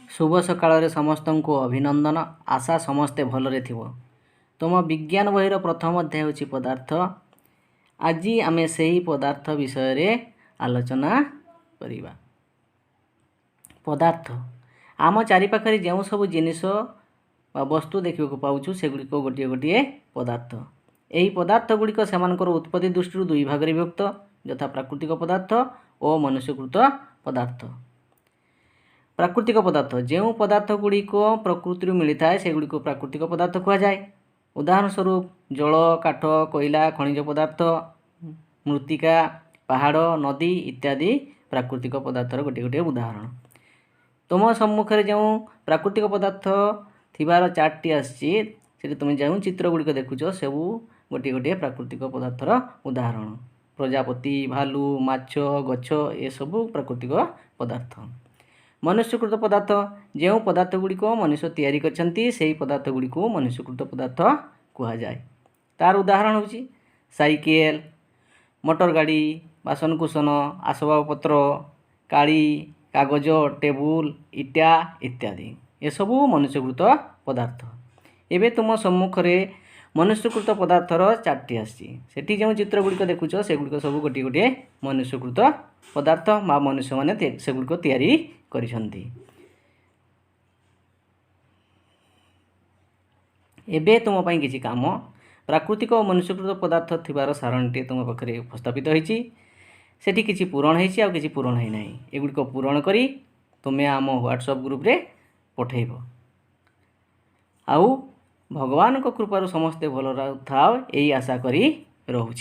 ଶୁଭ ସକାଳରେ ସମସ୍ତଙ୍କୁ ଅଭିନନ୍ଦନ। ଆଶା ସମସ୍ତେ ଭଲରେ ଥିବ। ତୁମ ବିଜ୍ଞାନ ବହିର ପ୍ରଥମ ଅଧ୍ୟାୟ ହେଉଛି ପଦାର୍ଥ। ଆଜି ଆମେ ସେହି ପଦାର୍ଥ ବିଷୟରେ ଆଲୋଚନା କରିବା। ପଦାର୍ଥ ଆମ ଚାରିପାଖରେ ଯେଉଁ ସବୁ ଜିନିଷ ବା ବସ୍ତୁ ଦେଖିବାକୁ ପାଉଛୁ, ସେଗୁଡ଼ିକ ଗୋଟିଏ ଗୋଟିଏ ପଦାର୍ଥ। ଏହି ପଦାର୍ଥ ଗୁଡ଼ିକ ସେମାନଙ୍କର ଉତ୍ପତ୍ତି ଦୃଷ୍ଟିରୁ ଦୁଇ ଭାଗରେ ବିଭକ୍ତ, ଯଥା ପ୍ରାକୃତିକ ପଦାର୍ଥ ଓ ମନୁଷ୍ୟକୃତ ପଦାର୍ଥ। ପ୍ରାକୃତିକ ପଦାର୍ଥ: ଯେଉଁ ପଦାର୍ଥ ଗୁଡ଼ିକ ପ୍ରକୃତିରୁ ମିଳିଥାଏ, ସେଗୁଡ଼ିକୁ ପ୍ରାକୃତିକ ପଦାର୍ଥ କୁହାଯାଏ। ଉଦାହରଣ ସ୍ୱରୂପ ଜଳ, କାଠ, କୋଇଲା, ଖଣିଜ ପଦାର୍ଥ, ମୃତ୍ତିକା, ପାହାଡ଼, ନଦୀ ଇତ୍ୟାଦି ପ୍ରାକୃତିକ ପଦାର୍ଥର ଗୋଟିଏ ଗୋଟିଏ ଉଦାହରଣ। ତୁମ ସମ୍ମୁଖରେ ଯେଉଁ ପ୍ରାକୃତିକ ପଦାର୍ଥ ଥିବାର ଚାର୍ଟଟି ଆସିଛି, ସେଠି ତୁମେ ଯେଉଁ ଚିତ୍ର ଗୁଡ଼ିକ ଦେଖୁଛ, ସବୁ ଗୋଟିଏ ଗୋଟିଏ ପ୍ରାକୃତିକ ପଦାର୍ଥର ଉଦାହରଣ। ପ୍ରଜାପତି, ଭାଲୁ, ମାଛ, ଗଛ ଏସବୁ ପ୍ରାକୃତିକ ପଦାର୍ଥ। ମନୁଷ୍ୟକୃତ ପଦାର୍ଥ: ଯେଉଁ ପଦାର୍ଥ ଗୁଡ଼ିକ ମନୁଷ୍ୟ ତିଆରି କରିଛନ୍ତି, ସେହି ପଦାର୍ଥ ଗୁଡ଼ିକୁ ମନୁଷ୍ୟକୃତ ପଦାର୍ଥ କୁହାଯାଏ। ତାର ଉଦାହରଣ ହେଉଛି ସାଇକେଲ, ମୋଟର ଗାଡ଼ି, ବାସନକୁସନ, ଆସବାବପତ୍ର, କାଳି, କାଗଜ, ଟେବୁଲ, ଇଟା ଇତ୍ୟାଦି। ଏସବୁ ମନୁଷ୍ୟକୃତ ପଦାର୍ଥ। ଏବେ ତୁମ ସମ୍ମୁଖରେ ମନୁଷ୍ୟକୃତ ପଦାର୍ଥର ଚାର୍ଟଟି ଆସିଛି। ସେଠି ଯେଉଁ ଚିତ୍ର ଗୁଡ଼ିକ ଦେଖୁଛ, ସେଗୁଡ଼ିକ ସବୁ ଗୋଟିଏ ଗୋଟିଏ ମନୁଷ୍ୟକୃତ ପଦାର୍ଥ ବା ମନୁଷ୍ୟମାନେ ସେଗୁଡ଼ିକ ତିଆରି କରିଛନ୍ତି। ଏବେ ତୁମ ପାଇଁ କିଛି କାମ। ପ୍ରାକୃତିକ ଓ ମନୁଷ୍ୟକୃତ ପଦାର୍ଥ ଥିବାର ସାରଣୀଟିଏ ତୁମ ପାଖରେ ଉପସ୍ଥାପିତ ହୋଇଛି। ସେଠି କିଛି ପୂରଣ ହେଇଛି ଆଉ କିଛି ପୂରଣ ହେଇନାହିଁ। ଏଗୁଡ଼ିକ ପୂରଣ କରି ତୁମେ ଆମ ହ୍ୱାଟ୍ସଆପ୍ ଗ୍ରୁପ୍ରେ ପଠାଇବ। ଆଉ ଭଗବାନଙ୍କ କୃପାରୁ ସମସ୍ତେ ଭଲରେ ଥାଅ, ଏଇ ଆଶା କରି ରହୁଛି।